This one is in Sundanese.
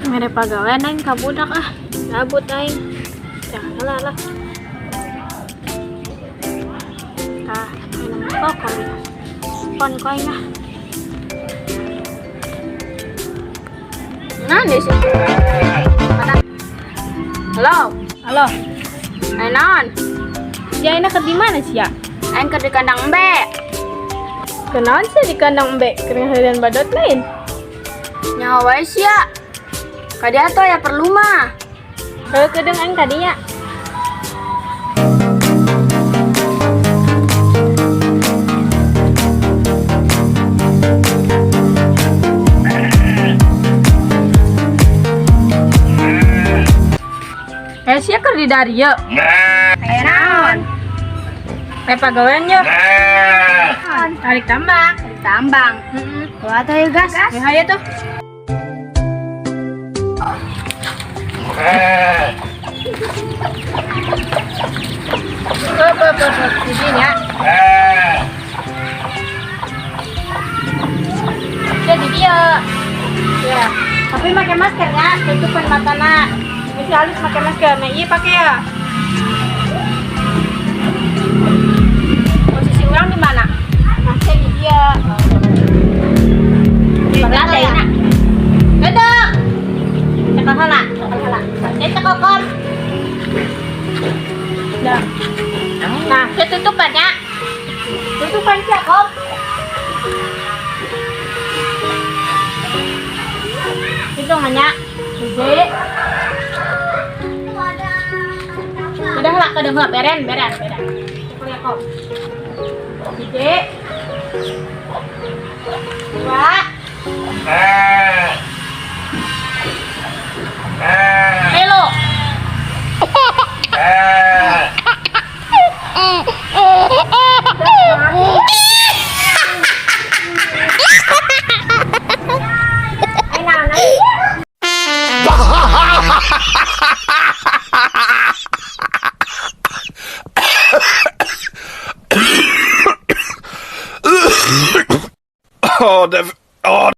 Mere pagawean aing ka budak ah. Gabut aing. Ya, lah lah. Tah, minum rokok ya. Pon ko aing ah. Nah, sih. Halo, Halo. ayo naon? Sia ayeuna keur di mana sia? Aing keur di kandang embe. Kenaon sia di kandang embe? Keur ngaheureuyan badot lain. Nyaho wae sia. Ka dieu atuh ya perlu mah. Heuh, kedeung aing ka dinya. Eh, sia keur di darieu. Aya naon? Eh, pagawean ye. Tarik tambang. Tarik tambang. Heeh. Wah, atuh ya gas. Ya hayu tuh. Heup, heup, heup, heup. Di dinya. Sia di dieu. Ya. Tapi pakai masker ya, tutupan matana. Masih halus pakai masker. Nah, iya pakai ya. Posisi orang di mana? Nah, saya di dia. Berat ya, nak. Duduk. Cekel heula, cekel heula. Eh, cekel kon. Dah. Nah, saya tutupan ya. Tutupan sih, Kom. Hitungannya. Hiji. Udah lah, udah lah, beren, beren, beren. Cekel ya, Kom. Hiji. Dua. Tilu. Ayo, nah, nah. Oh, oh.